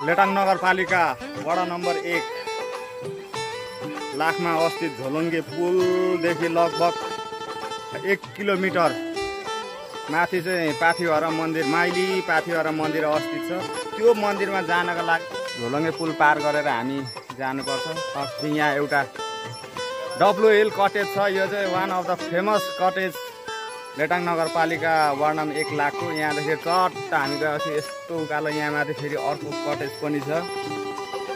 लेटाङ नगरपालिका वडा नम्बर 1 लाखमा अवस्थित झोलुङ्गे पुलदेखि लगभग 1 किलोमिटर माथि चाहिँ पाथिभरा मन्दिर, माइली पाथिभरा मन्दिर अवस्थित छ। त्यो मन्दिरमा जानका लागि झोलुङ्गे पुल पार गरेर हामी जानुपर्छ। यहाँ एउटा WL कटेज छ। यो चाहिँ one of the famous cottage Letang नगरपालिका वार्ड नम्बर 1 लाखको। यहाँदेखि चट्ट हामी गएपछि यस्तो उकालो यहाँ माथि फेरि अर्को कटेज पनि छ।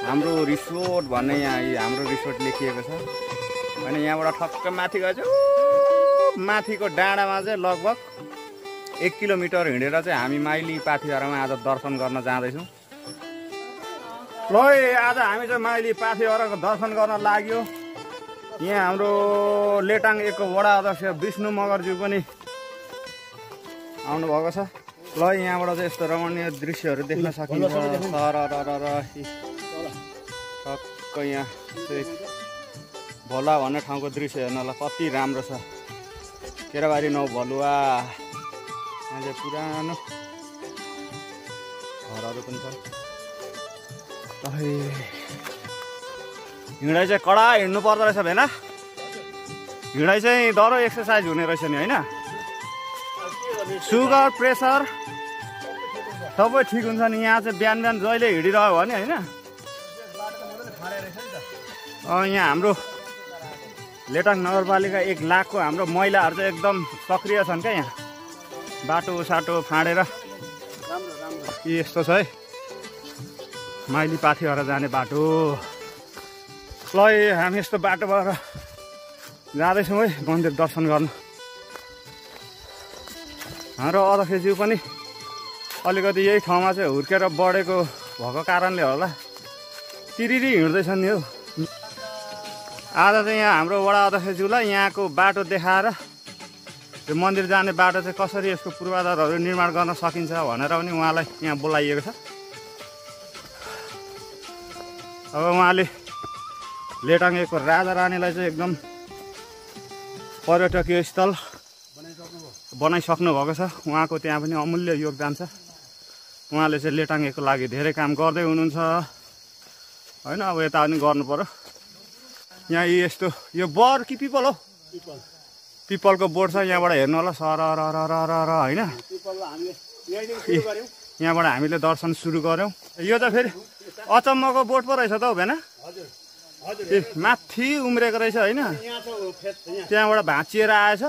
हाम्रो रिसोर्ट भन्ने यहाँ हाम्रो रिसोर्ट लेखिएको छ। अनि यहाँबाट ठक्क माथि गएछ माथिको डाँडामा चाहिँ लगभग 1 किलोमिटर हिँडेर चाहिँ हामी माइली पाथिभरामा आज दर्शन गर्न जाँदैछौँ। ल आज हामी चाहिँ माइली पाथिभराको दर्शन गर्न लाग्यो। यहाँ हाम्रो लेटाङ 1 को वडा अध्यक्ष विष्णु मगरज्यू पनि आउनु भएको छ। ल यहाँबाट चाहिँ यस्तो रमणीय दृश्यहरू देख्न सकिन्छ। ठक्क यहाँ चाहिँ भोला भन्ने ठाउँको दृश्य हेर्नलाई कति राम्रो छ। केराबारी 9 भलुवा यहाँ चाहिँ पुरानो घरहरू पनि छ। हिँडाइ चाहिँ कडा हिँड्नु पर्दो रहेछ भेना। हिँडाइ चाहिँ डह्रो एक्सर्साइज हुने रहेछ नि होइन। सुगर प्रेसर सबै ठिक हुन्छ नि। यहाँ चाहिँ बिहान बिहान जहिले हिँडिरह्यो भने होइन। यहाँ हाम्रो लेटाङ नगरपालिका 1 लाखको हाम्रो महिलाहरू चाहिँ एकदम सक्रिय छन् क्या। यहाँ बाटो साटो फाँडेर यस्तो छ है माइली पाथिभरा जाने बाटो। ल हामी यस्तो बाटोबाट जाँदैछौँ है मन्दिर दर्शन गर्नु। हाम्रो अध्यक्षज्यू पनि अलिकति यही ठाउँमा चाहिँ हुर्केर बढेको भएको कारणले होला तिरिरी हिँड्दैछन् नि हौ। आज चाहिँ यहाँ हाम्रो वडा अध्यक्षज्यूलाई यहाँको बाटो देखाएर यो मन्दिर जाने बाटो चाहिँ कसरी यसको पूर्वाधारहरू निर्माण गर्न सकिन्छ भनेर पनि उहाँलाई यहाँ बोलाइएको छ। अब उहाँले लेटाङ 1 को राजा रानीलाई चाहिँ एकदम पर्यटकीय स्थल बनाइसक्नु भएको छ। उहाँको त्यहाँ पनि अमूल्य योगदान छ। उहाँले चाहिँ लेटाङ 1 को लागि धेरै काम गर्दै हुनुहुन्छ होइन। अब यता पनि गर्नु पर्यो। यहाँ यस्तो यो बर कि पिपल हो? पिपलको बोर्ड छ। यहाँबाट हेर्नु होला सर होइन। यहाँबाट हामीले दर्शन सुरु गऱ्यौँ। यो त फेरि अचम्मको बोर्ड पो रहेछ त हौ भेना। माथि उम्रेको रहेछ होइन। त्यहाँबाट भाँचिएर आएछ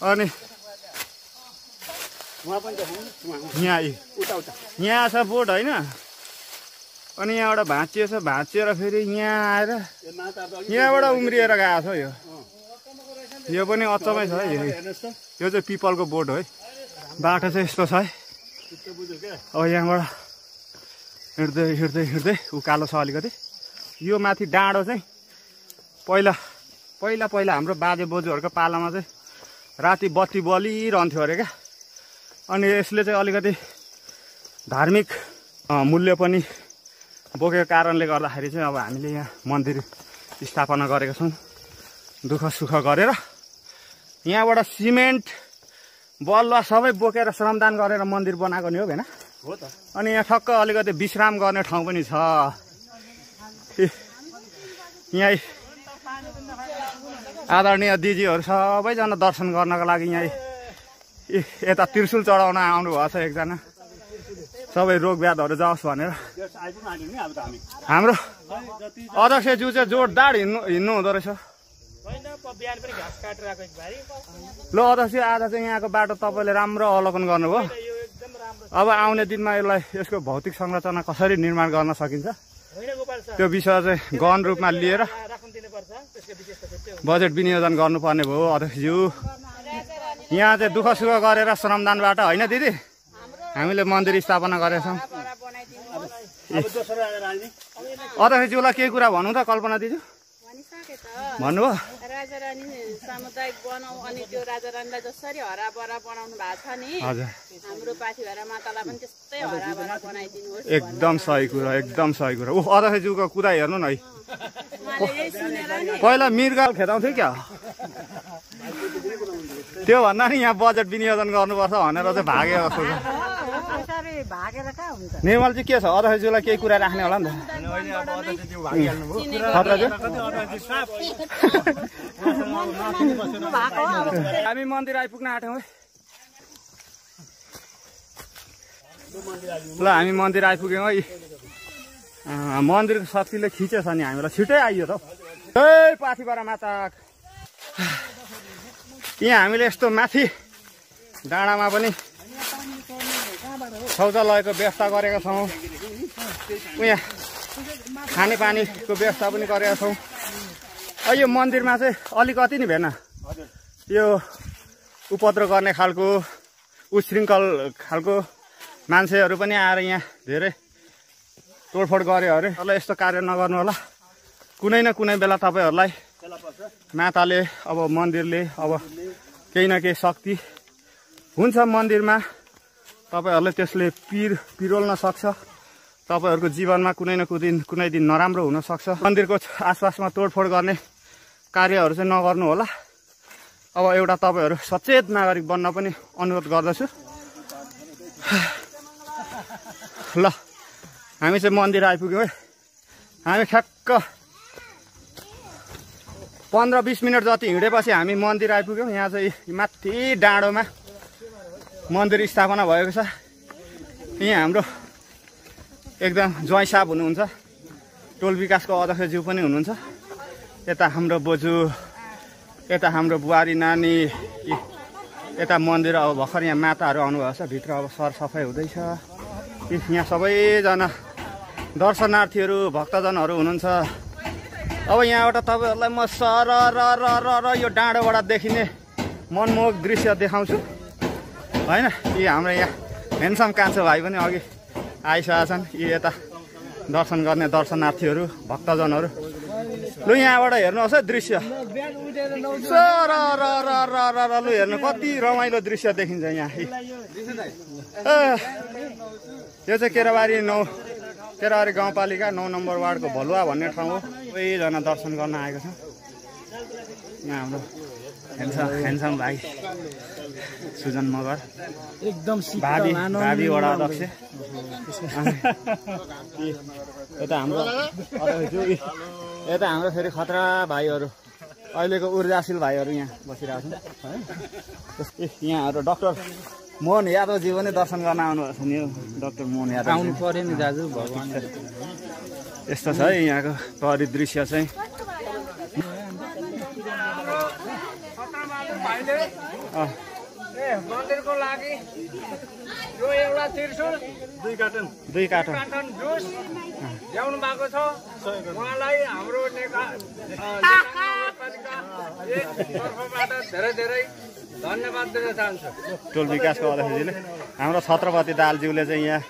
अनि यहाँ छ बोर्ड होइन। अनि यहाँबाट भाँचिएछ। भाँचिएर फेरि यहाँ आएर यहाँबाट उम्रिएर गएको छ। यो पनि अचम्मै छ है। यो चाहिँ पिपलको बोर्ड हो है। बाटो चाहिँ यस्तो छ है। अब यहाँबाट हिँड्दै हिँड्दै हिँड्दै उकालो छ अलिकति। यो माथि डाँडो चाहिँ पहिला हाम्रो बाजे बोजूहरूको पालामा चाहिँ राति बत्ती बलिरहन्थ्यो अरे क्या। अनि यसले चाहिँ अलिकति धार्मिक मूल्य पनि बोकेको कारणले गर्दाखेरि चाहिँ अब हामीले यहाँ मन्दिर स्थापना गरेका छौँ दुःख सुख गरेर। यहाँबाट सिमेन्ट बलुवा सबै बोकेर श्रमदान गरेर मन्दिर बनाएको नि हो भएन हो त। अनि यहाँ ठक्क अलिकति विश्राम गर्ने ठाउँ पनि छ। यहाँ आदरणीय दिदीहरू सबैजना दर्शन गर्नको लागि यहाँ यता त्रिशुल चढाउन आउनु भएको छ एकजना। सबै रोग व्याधहरू जाओस् भनेर हाम्रो अध्यक्षज्यू चाहिँ जोरदार हिँड्नु हुँदो रहेछ। ल अध्यक्ष आज चाहिँ यहाँको बाटो तपाईँले राम्रो अवलोकन गर्नुभयो। अब आउने दिनमा यसलाई यसको भौतिक संरचना कसरी निर्माण गर्न सकिन्छ त्यो विषय चाहिँ गहन रूपमा लिएर बजेट विनियोजन गर्नुपर्ने भयो अध्यक्षज्यू। यहाँ चाहिँ दुःख सुख गरेर श्रमदानबाट होइन दिदी हामीले मन्दिर स्थापना गरेका छौँ। अध्यक्षज्यूलाई केही कुरा भन्नु त कल्पना दिदी भन्नुभयो। राजा रानी सामुदायिक बनाऊ अनि त्यो राजा रानीलाई जसरी हराभरा बनाउनु भएको छ नि हाम्रो पाथिभरा मातालाई पनि त्यस्तै हराभरा बनाइदिनुहोस्। एकदम सही कुरा एकदम सही कुरा। ऊ अध्यक्षज्यूको कुरा हेर्नु न है। पहिला मृगल खेदाउँथ्यो क्या त्यो भन्दा नि यहाँ बजेट विनियोजन गर्नुपर्छ भनेर चाहिँ भागे जस्तो छ। निर्मलजी के छ अध्यक्षज्यूलाई केही कुरा राख्ने होला नि त हामी मन्दिर आइपुग्न आँट्यौँ है ल हामी मन्दिर आइपुग्यौँ है मन्दिरको शक्तिले खिचेछ नि हामीलाई छिटै आइयो त ए पाथिभरा माता यहाँ हामीले यस्तो माथि डाँडामा पनि शौचालयको व्यवस्था गरेका छौँ यहाँ खानेपानीको व्यवस्था पनि गरेका छौँ यो मन्दिरमा चाहिँ अलिकति नि भएन यो उपद्रो गर्ने खालको उशृङ्खल खालको मान्छेहरू पनि आएर यहाँ धेरै तोडफोड गर्यो अरे ल यस्तो कार्य नगर्नु होला कुनै न कुनै बेला तपाईँहरूलाई माताले अब मन्दिरले अब केही न केही शक्ति हुन्छ मन्दिरमा तपाईँहरूले त्यसले पिरोल्न सक्छ तपाईँहरूको जीवनमा कुनै दिन नराम्रो हुन सक्छ मन्दिरको आसपासमा तोडफोड गर्ने कार्यहरू चाहिँ नगर्नु होला अब एउटा तपाईँहरू सचेत नागरिक बन्न पनि अनुरोध गर्दछु ल हामी चाहिँ मन्दिर आइपुग्यौँ है हामी ठ्याक्क 15-20 मिनट जति हिँडेपछि हामी मन्दिर आइपुग्यौँ यहाँ चाहिँ माथि डाँडोमा मन्दिर स्थापना भएको छ यहाँ हाम्रो एकदम ज्वाइँ साहब हुनुहुन्छ टोल विकासको अध्यक्षज्यू पनि हुनुहुन्छ यता हाम्रो बोजू यता हाम्रो बुहारी नानी यता मन्दिर अब भर्खर यहाँ माताहरू आउनुभएको छ भित्र अब सरसफाइ हुँदैछ यहाँ सबैजना दर्शनार्थीहरू भक्तजनहरू हुनुहुन्छ अब यहाँबाट तपाईँहरूलाई म सर र यो डाँडोबाट देखिने मनमोहक दृश्य देखाउँछु होइन यी हाम्रो यहाँ हेन्सम कान्छो भाइ पनि अघि आइसकेका छन् यी यता दर्शन गर्ने दर्शनार्थीहरू भक्तजनहरू लु यहाँबाट हेर्नुहोस् है दृश्य सर र लु हेर्नु कति रमाइलो दृश्य देखिन्छ यहाँ यो चाहिँ केराबारी गाउँपालिका 9 नम्बर वार्डको भलुवा भन्ने ठाउँ हो सबैजना दर्शन गर्न आएको छ यहाँ हाम्रो हेन्सम भाइ सुजन मगर एकदम भावी वडा अध्यक्ष यता हाम्रो फेरि खतरा भाइहरू अहिलेको ऊर्जाशील भाइहरू यहाँ बसिरहेको छन् यहाँहरू डाक्टर मोहन यादवजी पनि दर्शन गर्न आउनुभएको छ नि डाक्टर मोहन यादव आउनु पर्यो नि दाजु भगवान यस्तो छ है यहाँको परिदृश्य चाहिँ मन्दिरको लागि यो एउटा त्रिशुल 2 कार्टन जुस ल्याउनु भएको छ उहाँलाई हाम्रो तर्फबाट धेरै धन्यवाद दिन चाहन्छु टोल विकासको अध्यक्षजीले हाम्रो छत्रपति दालज्यूले चाहिँ यहाँ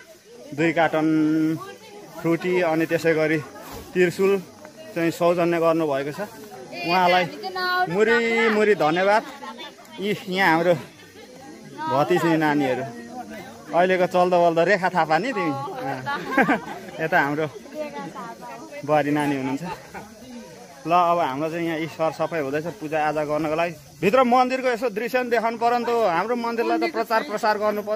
2 कार्टन फ्रुटी अनि त्यसै गरी त्रिशुल चाहिँ सौजन्य गर्नुभएको छ उहाँलाई मुरी धन्यवाद यहाँ हाम्रो भतिजी नानीहरू अहिलेको चल्दो बल्दो रेखा थापा नि तिमी यता हाम्रो बुहारी नानी हुनुहुन्छ ल अब हाम्रो चाहिँ यहाँ सरसफाइ हुँदैछ पूजाआजा गर्नको लागि भित्र मन्दिरको यसो दृश्य पनि देखाउनु पर्यो नि त हाम्रो मन्दिरलाई त प्रचार प्रसार गर्नु पर्यो